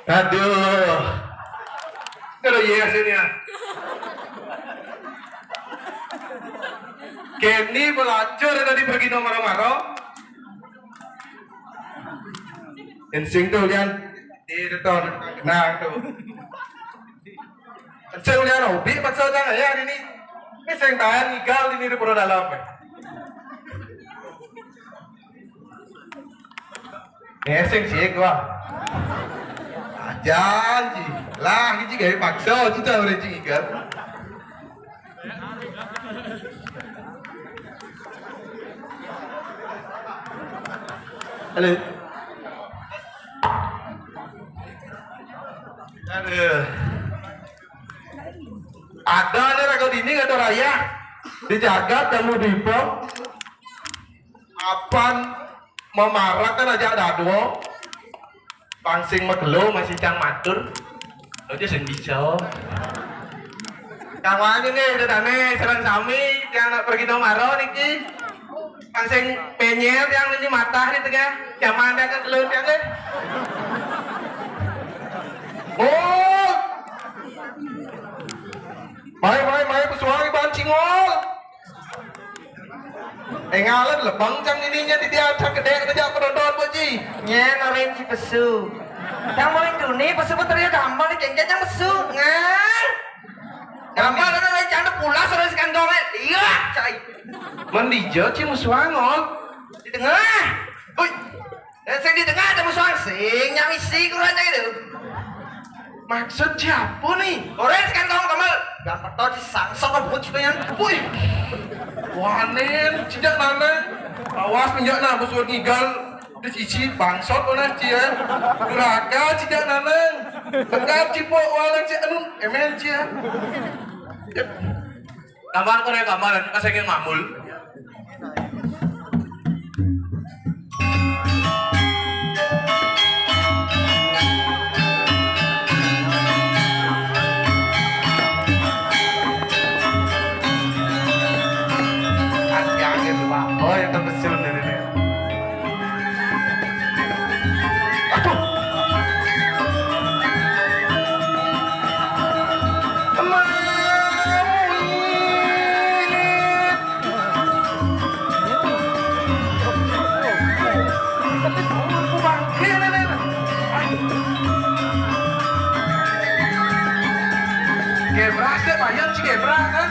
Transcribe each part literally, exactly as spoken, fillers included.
Aduh. Aduh, iya sini ya. Kenny pelacur tadi pergi nomor maro. Insting tuh, Lian. Di depan, nah tuh. Insting, Lian, hobi paksa jangan ya hari ini. Ini sing tahan ngigal ini di Pura Dalam. Ngeseng sih gua. Ajan ji. Lah, ini juga paksa, kita udah ji kan. Halo. Aduh. Ada nih raga dini, ada raya. Dijaga kamu di pom. Apan memarak kan aja ada dua. Pangsing megelo masih cang matur. Aja sing bisa. Kawannya nih, udah dane, sareng sami, yang nak pergi nomaro niki. Pangsing penyel, yang ini matah nih tengah. Zaman dah ke kelut, yang nih. Oh! Mai, mai, mai, pesuai ban cingol. Engalan lebang cang ininya di dia cang gede kerja penonton, Bu Ji. Nyen orang ci pesu. Yang main dunia pesu putri gampang nih, cengkeh yang pesu. Ngan. Gampang kan orang cang pulas orang sekantongnya. Iya, cai. Mendija ci musuh angol. Di tengah. Hui. Dan sing di tengah ada musuh asing, yang isi kurangnya gitu. Maksud siapa nih? Orang sekantong kamu. Gak peto ci sangsok apa buat cipanya. Wih. Wanen, tidak nanang. Awas menjak nah musuh ngigal. Di sisi bangsot mana cia. Duraka tidak nanang. Tegap cipok walang ci anu, emen cia. Tambahan kono ya gambaran, kasengin mamul. Hati-hati tuh, Pak. Oh, yang terkecil dari ini. Aduh. Gebrak, sih, bayar, sih, gebrak, kan?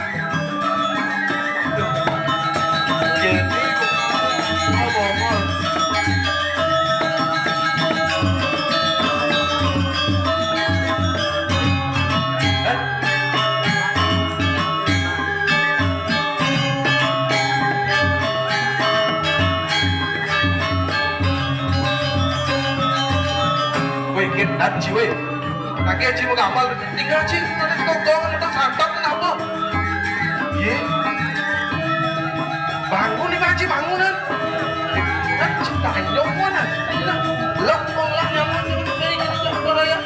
Wih, ket dan jiwe. Kaki aja mau gampang, tinggal sih, nanti kau kau nanti santap, kenapa? Iya. Bangun nih, Pak Haji, bangunan. Kan cinta nyok mana? Lah, lah, mau lah, nyaman, nyaman, nyaman, nyaman, nyaman, ya.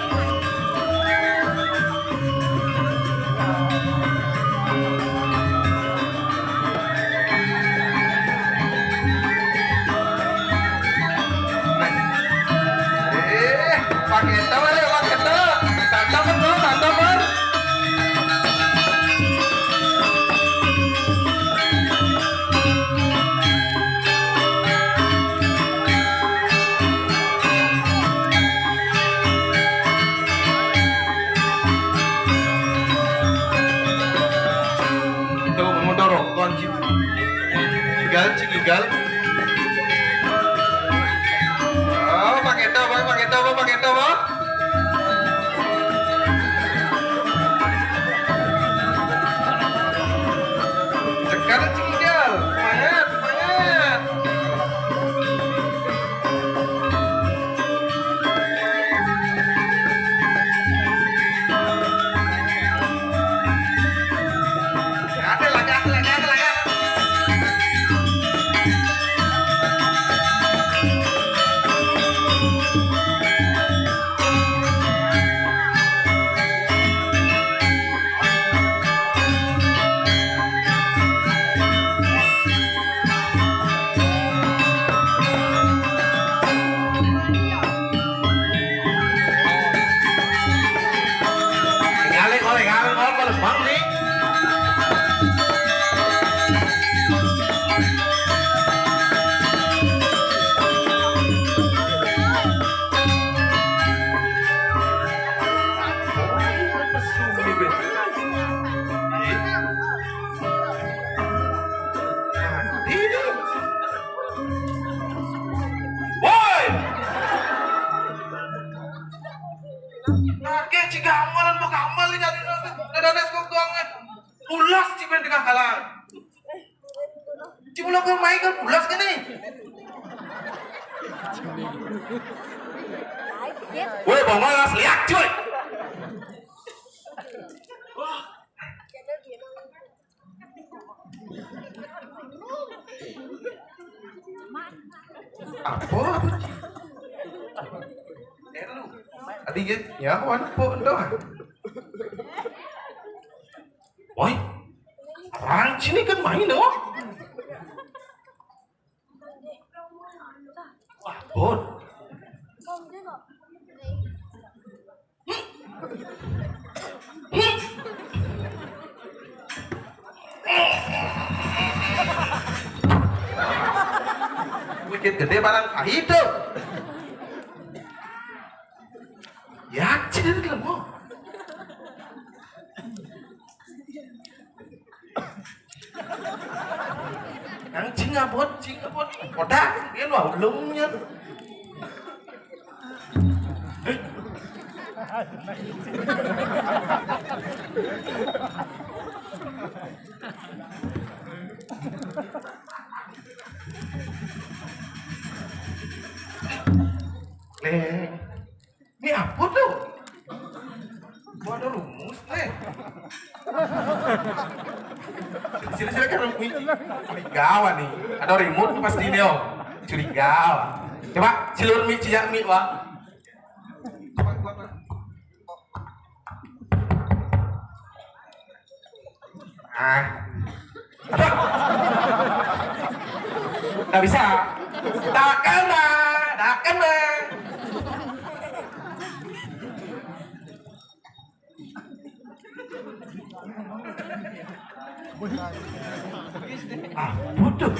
Eh, Pak Genta mana, Pak Genta? Santapan, Bro, santapan. Itu motor rokok, anjing. Igal, cing igal. Oh, pakai itu apa, pakai itu apa, pakai itu apa? Sekarang cing igal. Semangat, semangat. Ngalih oleh ngalih oleh Bang nih. Woi! Nake ci gamelan mau gamel nih dari dada nes kok. Pulas ci ben tengah kalangan. Ci pulang ke Michael pulas kan nih. Woi, bongol las liak cuy. Apa? Elu. Adi ya, ya, wan po ndo. Woi, orang sini kan main doh. Wah, bot. Wikit gede barang kahit tuh. Ya, cil lemo. Nang cing abot, cing abot. Kodak, dia lu ulungnya. Nih, ini apa tuh? Gua ada rumus nih. Sila sila kan rumus. Curiga nih. Ada remote pasti nih, oh. Curiga. Coba silur mi cijak mi, wah. Ah. Nggak bisa. Tak kena, tak kena. Ah, butuh.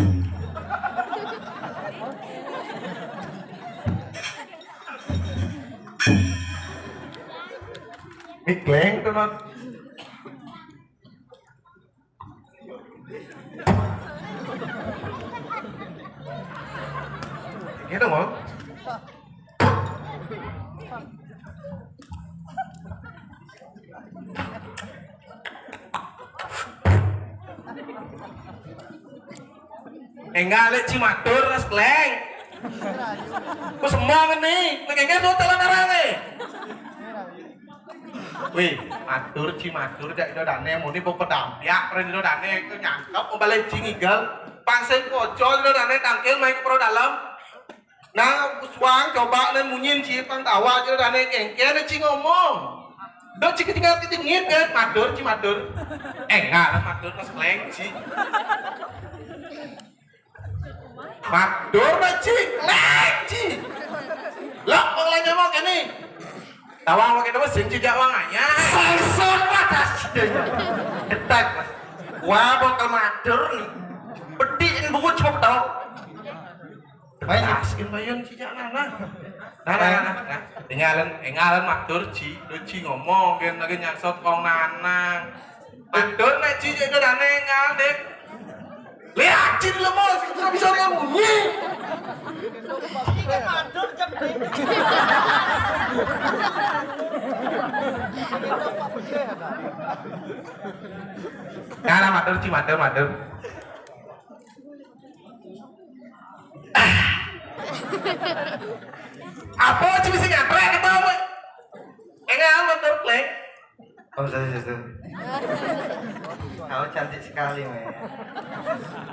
Mikleng tuh, Not. Gitu, Mom. Enggak, lek ci matur, Mas Kleng. Ku semong nih, nek enggak tuh telan arane. Wih, matur ci matur, jak itu dane, muni pok pedampiak, ren itu dane, itu nyangkep, mau balik ci ngigel. Pang sing pocol itu dane, tangkil main ke pro dalam. Nah, suang coba nen munyin ci pang tawa aja dane kengken ci ngomong. Dok ci ketinggal ketingit kan, matur ci matur. Eh, enggak, matur Mas Kleng ci. Matur na ci, Kleng ci. Lah, wong lain ngomong ini. Tawa wong itu sing cijak wong anyar. Sangsang patas. Ketak, Mas. Wah, bakal matur nih. Bediin buku cuma tau. Baik, askin bayun cijak nana. Nah, nah, nah, nah. Tinggalin, tinggalin matur ci, lu ci ngomong, gen lagi nyangsot kong nanang. Matur nek ci jadi dane engal, Dik. Lihat ci lemos, bisa bisa dia bunyi. Ci kan matur kan, Dik. Nah, nah, matur ci, matur, matur. Apa ci bisa nyantrek ketawa? Enggak, matur, Kleng. Om Swastiastu. Kau cantik sekali, men.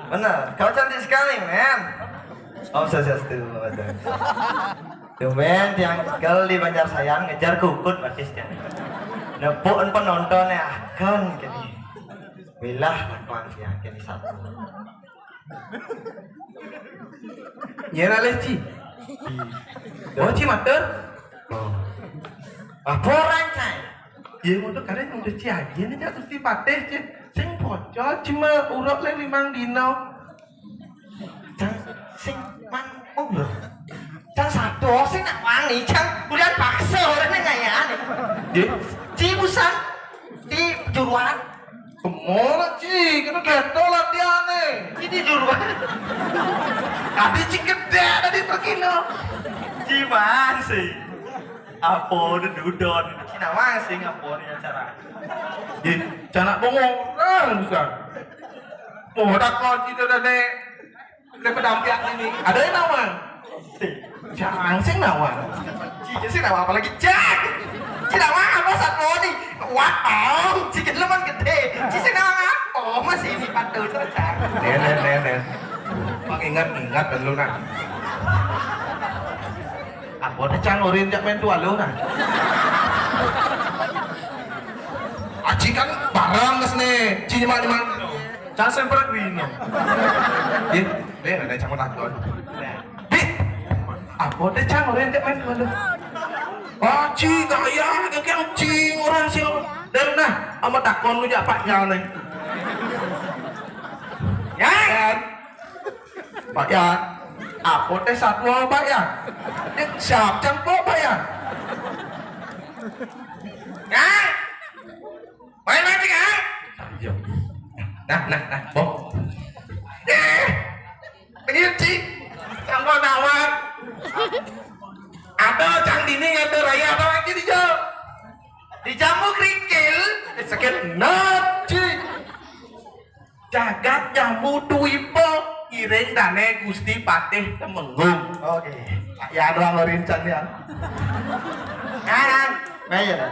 Benar, kau cantik sekali, men. Om Swastiastu, Om Swastiastu. Tumben tiang gal di Banjar Sayan ngejar kukut batis tiang. Nepuk penontonnya akan kini. Wilah lakuan tiang kini satu. Nyera leci. Oh, ci matur. Oh. Laporan, Cai. Iya, ngono kare ngono ci aja nih, Cak Gusti Patih, Cik. Sing bocor, cuma urut le limang dino. Cang, sing mang, oh, lho. Cang satu, sing nak wangi, Cang. Bulan paksa, orang ini ngayane. Iya. Ci busan, di juruan. Kemana, Ci? Kita keto latihannya. Ini juruan. Tadi, Ci, gede, tadi pergi, no. Ci, masih. Apa udah dudon? Ci, nama sih, ngapa nih acara? Ih, canak bongong. Ah, bukan. Mau dak kau, Ci, udah, Dek. Udah pedampiak ini. Ada yang nawang? Jangan sih nawang. Ci, ci sih nawang, apalagi Cang. Ci nawang apa saat mau nih? Wah, oh, ci gede, ci sih nawang apa? Masih ini patuh terus, Cang. Nen, nen, nen, nen. Bang, ingat, ingat dulu, nah. Apa ada Cang orin jak main tua lu, nah? Aci kan barang, Mas, nih. Ci, nyemak, nyemak. Cang semper kuwi no. Ih, be, ada Cang takon. Bi, apa ada Cang orin jak main tua lu? Aci, gaya, yang Cing, orang sih. Dan nah, ama takon lu jak Pak Yan nih. Ya? Pak Yan, apa teh satwa, Pak Yan? Ini siap, Cang, po, Pak Yan? Yan! Main mancing, Yan! Iya. Nah, nah, nah, po. Eh, ini, Ci. Cang, po, nawar. Ada Cang Dini, ada Raya, ada lagi di jauh. Di jamu kerikil. Eh, sakit. Nah, Ci. Jagat Jamu Dwipa, iring dane Gusti Patih Temenggung. Oke. Ya, doang lo rincang ya. Nah, nah, ya.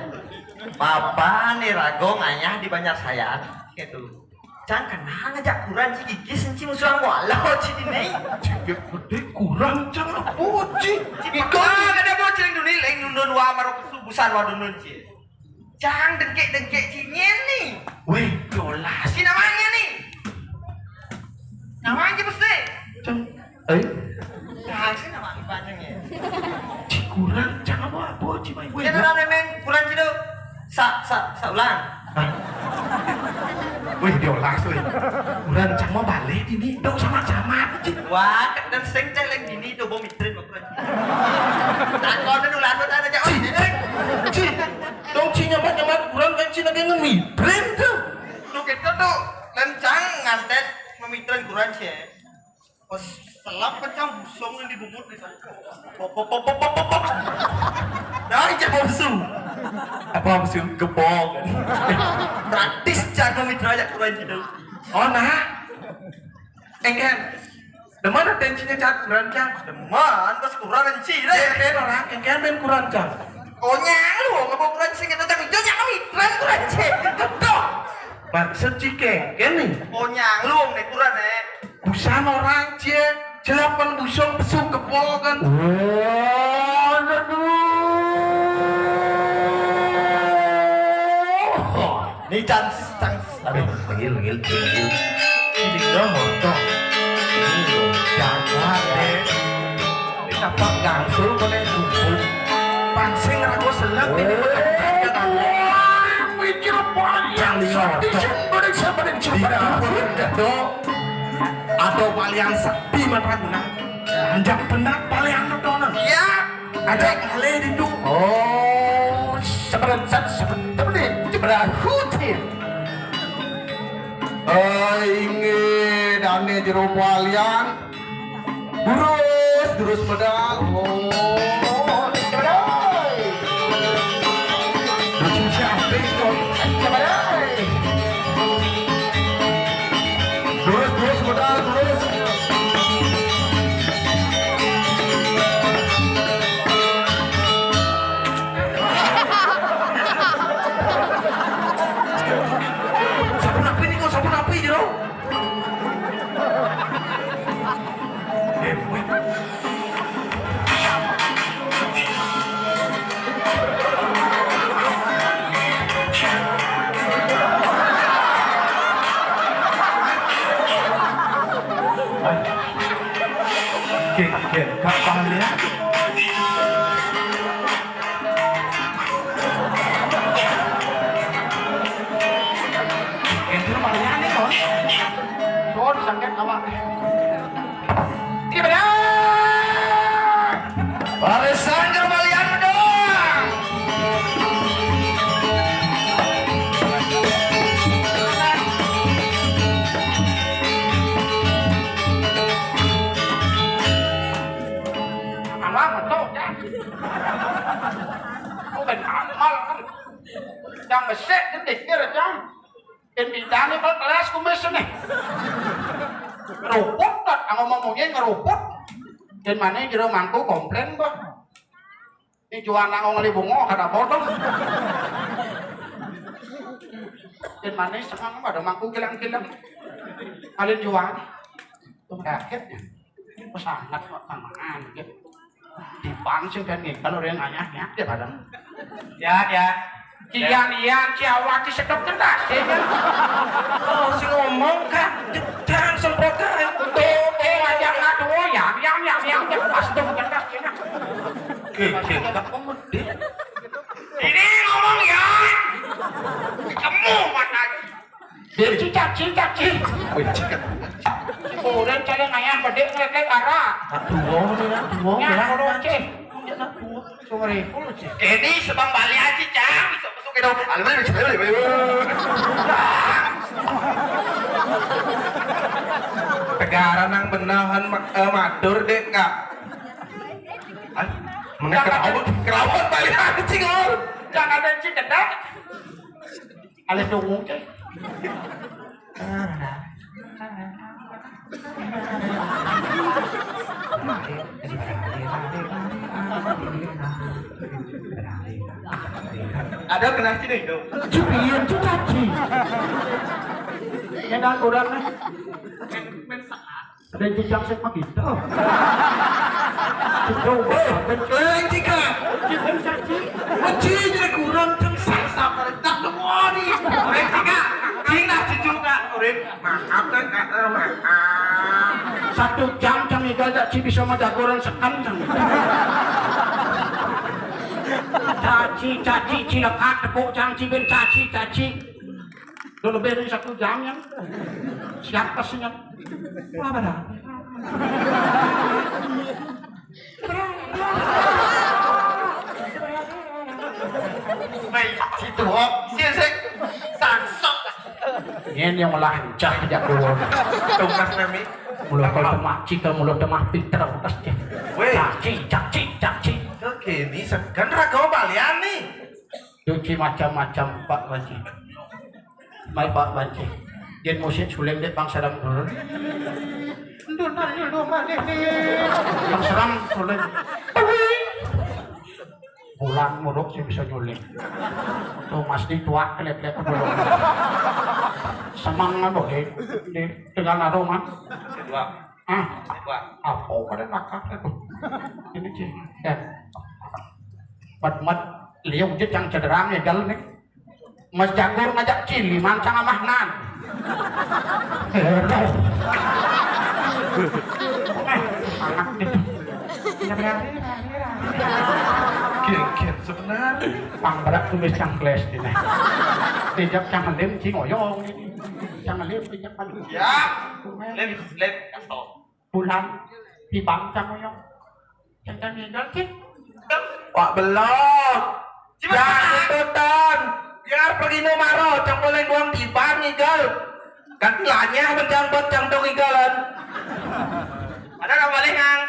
Papa nih rago ngayah di Banjar Sayan, gitu. Cang kenal ngajak kuran ci gigi senci musuh mualo ci dini. Cipik gede kuran, Cang, apa, Ci? Cipik kuran ada mau cing duni leng nundun wa maru kesubusan wa dundun ci. Cang dengkek-dengkek ci nyen ni. Weh, dolas. Ci namanya ni. Namanya mesti. Cang, eh? Cang sih nama panjangnya. Ci kuran, Cang, apa, apa, Ci, mai gue. Jangan ada main kuran ci do. Sa, sa, sa ulang. Hah? Weh, dolas, weh. Kuran, Cang, mau balik ini, dong sama-sama, Ci. Wah, dan sing cek lagi ini do bom itrin kuran. Takon dulu lah, ada aja. Ci, Ci, Ci. Dong, Ci, nyemat-nyemat kuran kan Ci lagi ngemitrin tuh. Lu kita tuh lencang ngantet memitrin kuran, Ci. Pas selap kencang busung yang dibungut nih. Pop, pop, pop, pop, pop, pop, pop. Nah, iya, musuh. Apa musuh? Gepok. Praktis, Cang, memitra aja kuran gitu. Oh, nah. Engken. Demen atencinya, Cang, kuran, Cang. Demen, pas kuran enci deh. Engken orang, engken main kuran, Cang. Konyang lu, nggak mau kuran sih, kita tak hijau, jangan mitran kuran sih. Betul. Maksud ci kengken nih. Konyang lu, nih kuran, eh. Busan orang cie, jelapan busung besuk kepol kan. Oh, aduh. Ini chance, chance. Aduh, manggil, manggil, manggil. Ini dong, motor. Ini dong, jangan deh. Ini apa gangsul kau nih, subuh. Pancing aku selek ini. Wah, mikir panjang. Yang lima. Di sini, di sini, di sini. Di sini. Dok. Atau palian sepi man raguna. Anjak benak palian kedonan. Iya. Ajak ngalih di tu. Oh, sebentar, sebentar, sebentar, sebentar, hutin. Oh, inggih, dane jero palian. Durus, durus medal. Oh, durus medal. Durus capek, kok. Durus medal, durus. Sampun api niku, sampun api, jero. Kok ben amal kan. Yang besik kan dikir, Jang. Yen bidane kok kelas kumis ne. Ngeruput kok, ngomong mungkin ngeruput. Yen mane jero mangku komplain, Mbah. Ini juana ngong li bungo kada bodong. Yen mane seneng pada mangku kilang-kilang. Kalian juana. Tuh kaget ya. Pesanat kok mangan gitu. Di pang sing ben ngikel ora nganyah-nyah dia kadang. Ya, ya. Kian-kian ciawati sedok kentas ya. Oh, sing ngomong kan jangan semprot kan. Tuh, tuh, ngajak ngadu, oh, yang, yang, yang, yang, yang. Pas tuh kentas ya. Gede, gak pemedit. Ini ngomong ya. Kamu mana? Dia cicak, cicak, cicak. Wih, cicak. Orang cari ngayah bedek ngelek arah. Nak dua ni, nak dua. Nyah, orang cek. Nak dua. Sumber itu, cek. Ini sebang balik aja, Cang. Bisa masuk ke dalam. Alam, alam, alam, alam. Tegaran nang benahan ma-, eh, matur dek, Kak. Ay, mana kerawat, kerawat balik aja, Cing, oh. Jangan ada cik kedai. Alih tunggu, cek. Ada kena sini, tuh. Cik, iya, cik, cik. Ini kurang, nih. Ada jejak sik begitu. Coba, eh, cik, Kak. Cik, cik, cik. Cik, jadi kurang, cek, sasar, tak nemu, nih. Cik, Kak. Cik, nah, cucu, Kak. Urip. Maaf, Kak, eh, maaf. Satu jam, Cang, Igal, tak, cik, bisa majagoran sekan, Cang. Caci, caci, cilekat, tepuk, Cang, cibin, caci, caci. Udah lebih dari satu jam, ya. Siap, Cang. Apa dah? Baik, situ, oh. Sik, sik. Sangsok. Ini yang melancah jak dulu. Tugas kami. Mula kau temah cita, mula temah pinter, utas dia. Weh. Caci, caci, caci. Oke, ini segan raga balian nih. Cuci macam-macam, Pak Panji. Mai, Pak Panji. Yen musik suling dek bang seram dulu. Ndun ayo lu malih nih. Bang seram suling. Bulan muruk sih bisa nyuling. Tuh, Mas, di tuak, kelek-kelek dulu. Semangat, boleh. Di, dengan aroma. Kedua. Ah, kedua. Apa pada nakak itu? Ini sih. Ya. Mat-mat, liung jejang cederam ya, gal nih. Mas Jagur ngajak cili, mancang amah nan. Heran. Sangat gitu. Kian-kian sebenarnya. Pang berat tulis cang kles ini. Tijak cang lim, cing oyong ini. Cang lim, tijak padu. Ya. Lim, lim, kasih. Bulan, di bang cang oyong. Jangan ngidol, Cik. Wak belum. Cuma jangan tuntutan. Biar pergi no maro, cang boleh buang di bar ngigel. Kan lanyah menjang buat cang dong ngigelan. Ada nggak boleh, Kang?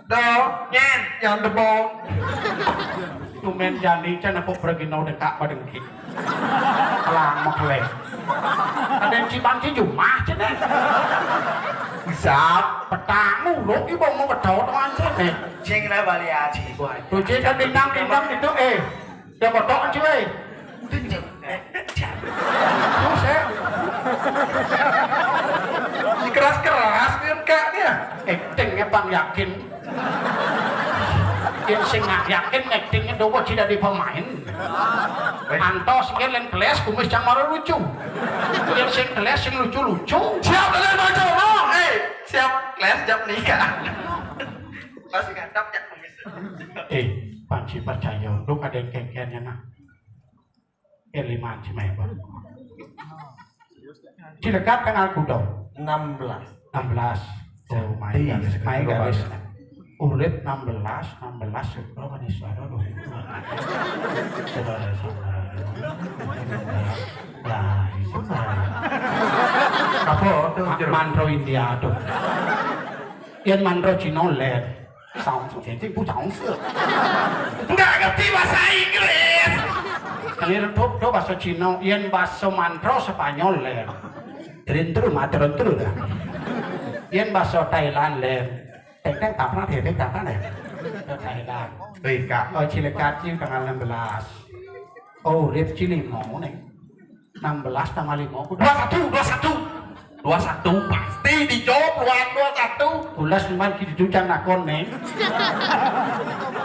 Do, nyen, yang debong. Tumen jani, can aku pergi no dekak badengki. Kelang meklek. Ada yang cibang ci jumah cene. Usap. Petang muruk ibu mau betul tuan cene. Cing lah balik aja ibu aja. Tuh cing kan bintang-bintang itu eh. Dia botok cuy. Terus ya. Keras-keras kan kak dia. Actingnya bang yakin. Yang sing nggak yakin actingnya dobo tidak di pemain. Antos nggih len kelas kumis cang maro lucu. Yang sing kelas sing lucu-lucu. Siap kalian baca ngomong. Eh, siap kelas jam nikah. Masih ngadap ya kumis. Eh, Panji percaya, lu kadang kengkennya nah. Eh, lima Panji mah hebat. Cilekap kenal kuda. Enam belas. Enam belas. Oh, main garis, main garis. Urip enam belas, enam belas Sukro Maniswara loh. Saudara-saudara. Lah, saudara. Apa tuh? Ma-, Jero? Mandro India tuh. Yang mandro Cino led. Samsung, sing, sing, bu, samsung. Nggak ngerti bahasa Inggris. Kali redup do bahasa Cina, yen bahasa mantra Spanyol, Ler. Terintru, mah terintru dah. Yen bahasa Thailand, Ler. Teng, teng, taprak, teng, teng, taprak, Ler. Ke Thailand. Baik, Kak. Oh, cilekat sih tanggal enam belas. Oh, urip cilimo nih. Enam belas tanggal lima, aku dua satu, dua satu. Dua satu, pasti dijawab, Wan, dua satu. Ulas cuman gitu, Cang, nakon nih.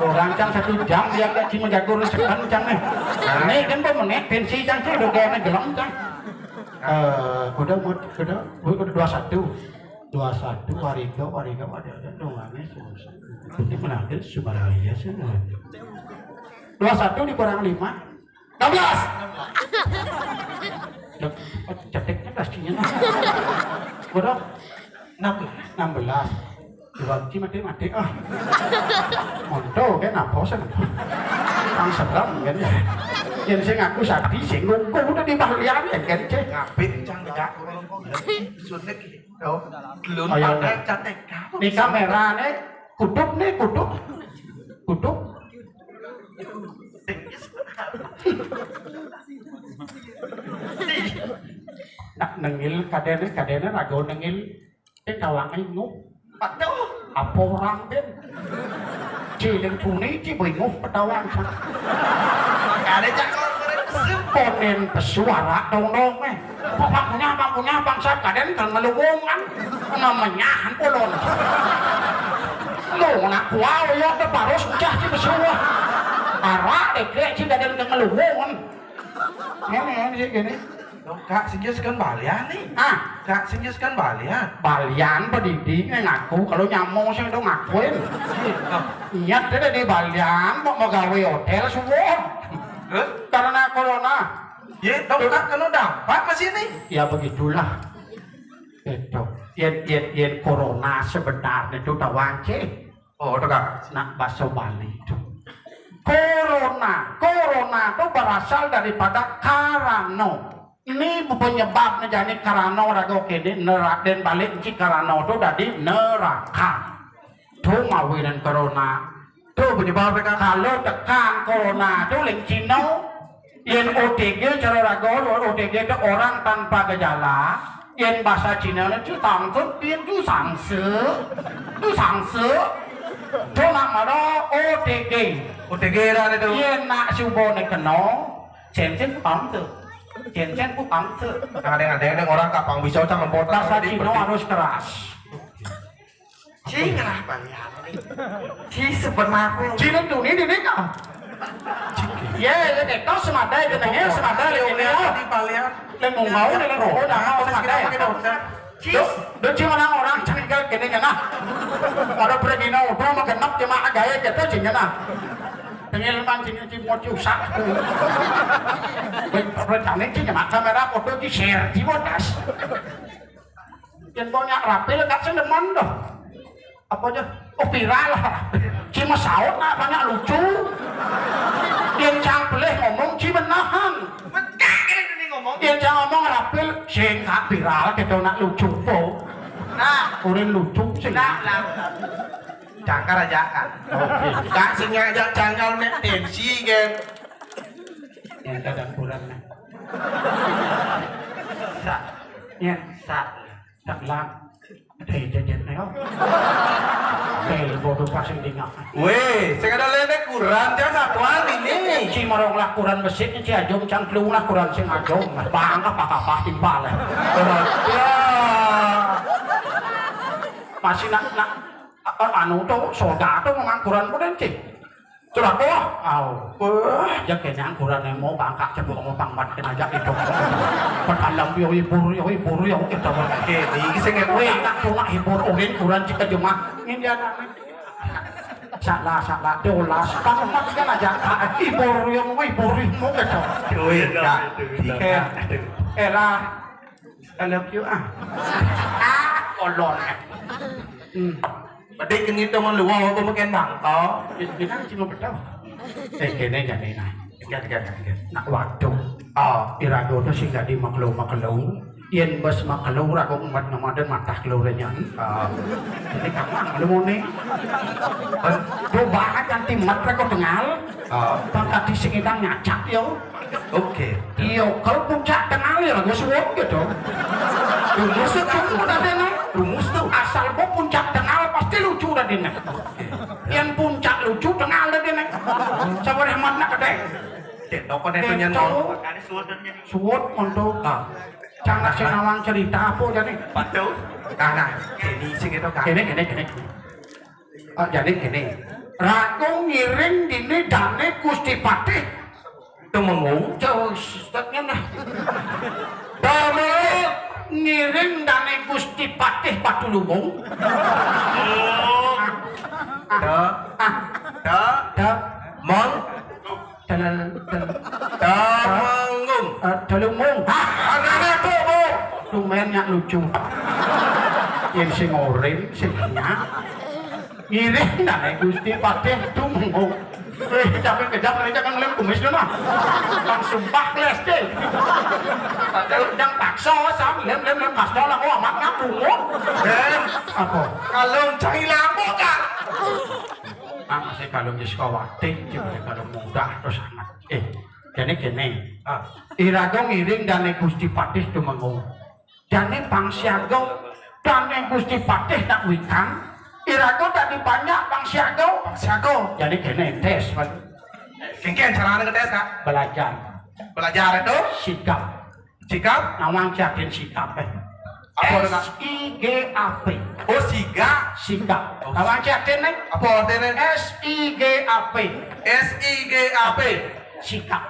Orang, Cang, satu jam dia gaji menjagur sekan, Cang, nih. Ini kan bermenit pensi, Cang, sih udah gak gelem, Cang. Eh, kuda mau, kuda, kuda dua satu. Dua satu, Wariga, Wariga, Wariga, dong, aneh, susah. Ini menarik, Subaraya, sih. Dua satu dikurang lima. Enam belas. Loh, oh, ceteknya pastinya. Bodoh. Enam belas. Enam belas. Dua biji mati-mati. Ah. Monto kan apa sih? Kang serem kan. Yang saya ngaku sakti, sing nunggu udah di bahlian ya kan, cek. Ngapit, Cang, tidak. Suntik. Tuh. Belum. Ayo, pakai nih. Cantik. Ini kamera nih, kutup nih, kutup. Kutup. Nak nengil kadene, kadene rago nengil. Tawang inguh. Aduh, apa orang ben? Ciling puni, ci beringuh petawang. Ada cakor. Ponen pesuara dong dong, eh. Pokoknya, pokoknya bangsa kaden kan ngeluwungan. Namanya pulon. Lu nak kuau ya, te parus pecah ci pesuara. Arak dek, dek, ci kaden kan ngeluwungan. Ini, ini, sih gini. Loh, Kak, sing jelaskan balian nih. Ah. Kak, sing jelaskan balian. Balian pedidi ngaku, kalau nyamuk sih dong ngakuin. Iya. Niat dia di balian, mau, mau gawe hotel, suwon. Terus? Karena corona. Ya, dong, Kak, kena dampak masih nih. Ya, begitulah. Itu. Yen, yen, yen corona sebenarnya itu tawang, cek. Oh, itu, Kak. Nak bahasa Bali itu. Corona, corona itu berasal daripada karano. Ini penyebabnya jadi karano rago kene neraden balik ci karano itu dari neraka. Itu mawinan corona. Itu penyebabnya, Kak. Kalau tekan corona itu leng Cino, yen O T G cara rago, O T G itu orang tanpa gejala. Yen bahasa Cina itu tangkut, yen itu sangse. Itu sangse. Itu nak mara O T G. O T G lah itu. Yen nak subo ne keno, cen-cen putang se. Cen-cen putang se. Ada yang, ada yang orang kapang bisa cang lempot. Bahasa Cina harus keras. Cing lah balian. Ci sebenarnya. Cina tuh ini, ini kah? Ya, ya, kita semadai, jenenge semadai, ini ya. Di balian. Lek mau mau, lek mau, nah, mau semadai. Ci. Duh, duh, ci orang-orang curiga gini ya, nah. Ada pergi, nah, udah mau genep, cuma gaya kita, cing, nah. Tengil man, cing, cing, mau ciusak. Baik, apa, cing, cing, mak kamera foto di share, di bodas. Yen mau nyak rapil, Kak, sing demen dah. Apa aja? Oh, viral lah. Ci mesaut nak banyak lucu. Yen cang pelih ngomong, ci menahan. Betul ini ngomong. Yen cang ngomong rapil, sing Kak viral, kita nak lucu po. Nah. Urin lucu sih. Nah, lah. Cangkar aja kan. Oke. Kak sing ngajak cangkal mek tensi kan. Yang kadang kurang nah. Sa. Ya, sa. Tak lang. Ada jajan nih, oh. Bel bodoh pasang di ngak. Weh, sing ada lene kuran, jangan satuan ini. Ci marong lah kuran besik, ci ajom cang telu lah kuran sing ajom. Bang apa apa timpal. Ya. Masih nak, nak, apa, anu tuh, soda tuh memang kuran pun, ci. Curah kok, au. Wah, ya kene angkuran mau bangkak cebok mau pangbat kena aja itu. Petalam yo hibur, yo hibur, yo kita. Oke, di sing itu. Weh, nak cuma hibur, urin kuran cika jemah. Ini dia anak. Salah, salah, dolas. Pangmat kan aja. Hibur, yo hibur, mau kita. Duit, Kak. Tiket. Elah. I love you, ah. Ah, kolon. Hmm. Berarti kene to ngeluwung apa mungkin bangko? Kita cuma betul. Eh, kene jane nah. Enggak, enggak, enggak. Nak waduh. Oh, irago to sing dadi maklo-maklo. Yén bas makelur aku umat nomaden matah kelurnya. Ah. Jadi kamang lu muni. Bas do banget kan timet rek kok dengal. Ah. Bang tadi sing kita nyacak yo. Oke. Iya, kalau puncak dengal ya lagu suwon gitu. Rumus tuh kamu tadi nih. Rumus tuh. Asal kok puncak dengal pasti lucu tadi nih. Yang puncak lucu dengal tadi nih. Sabar Ahmad nak kedai. Cek toko deh tuh nyen. Suwon untuk. Ah. Jangan sing nawang cerita apa jane? Waduh. Nah, nah, ini sing itu kan. Kene, kene, kene. Ah, jane kene. Rago ngiring dene dane Gusti Patih Tumengung. Jauh, setnya nah. Dane ngiring dane Gusti Patih Patulungung. Oh. Ah, ah, ah. Da. Da. Mong. Dalal, dalal. Temanggung. Eh, Dalunggung. Hah? Anane, Bu, Bu. Lumayan nyak lucu. Yang sing orin, sing nyak. Ngiring dane Gusti Patih Tumenggung. Eh, capek kejam, ini jangan ngelem kumis dulu, nah. Langsung bakles, deh. Padahal udah paksa, sam, lem, lem, lem, kasta lah, oh, amat nggak pungut. Eh, apa? Kalau cari lampu, Kak. Ah, masih kalau Miskawati, cuma kalau mudah, terus amat. Eh, jane kene. Ah. Iraga ngiring dane Gusti Patih Tumenggung. Jane pang siaga, dane Gusti Patih tak wikan. Iraga dadi banyak pang siaga. Pang siaga. Jane kene, tes, Pak. Kengken carane ngetes, Kak? Belajar. Belajar itu? Sikap. Sikap? Nawang jatin sikap, eh. Apa, Kak? S I G A P. Oh, siga. Sikap. Oh. Nawang jatin, eh. Apa artine? S I G A P. S I G A P. Sikap.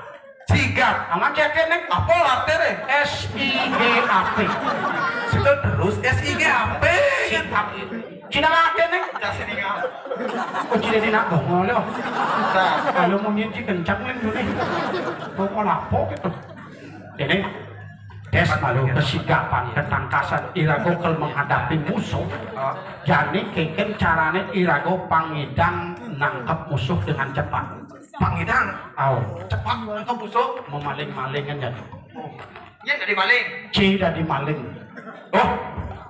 Sigap. Aman cek ning. Apa artine? S I G A P. Sudah terus S I G A P. Sigap. Cina lagi ning. Kasih ning. Oh, cina di nak bongol yo. Nah. Kalau mau nyinci kencang nih dulu. Bongol apa gitu? Ini tes malu kesigapan, ketangkasan, irago kel menghadapi musuh. Ah. Jani kengken carane irago pangidang nangkep musuh dengan cepat. Pangidang. Au. Cepat nangkep musuh. Memaling-malingan ya. Oh. Iya, dadi maling. Ci dadi maling. Oh,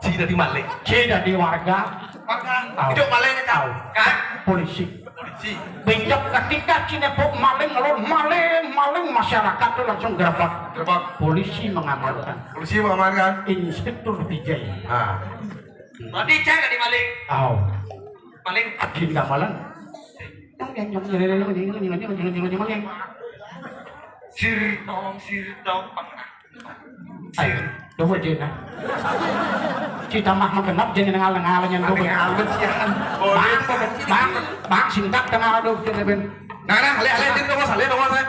ci dadi maling. Ci dadi warga. Warga. Au. Hidup maling, Kak. Au. Kak. Polisi. Polisi. Benjok ketika cinepok maling, ngelon maling, maling, masyarakat tuh langsung gerbek. Gerbek. Polisi mengamankan. Polisi mengamankan. Inspektur Vijay. Ah. Berarti cek dadi maling. Au. Maling. Cinta maling. Sir tong, sir tong, pernah. Ayo, coba aja nah. Cita mah mah genep jadi nengal-nengal nyen tuh. Nengal, sian. Bang, bang, bang, singkat kenal tuh, jadi ben. Nah, nah, ale, ale, ini tunggu, ale, tunggu, ale.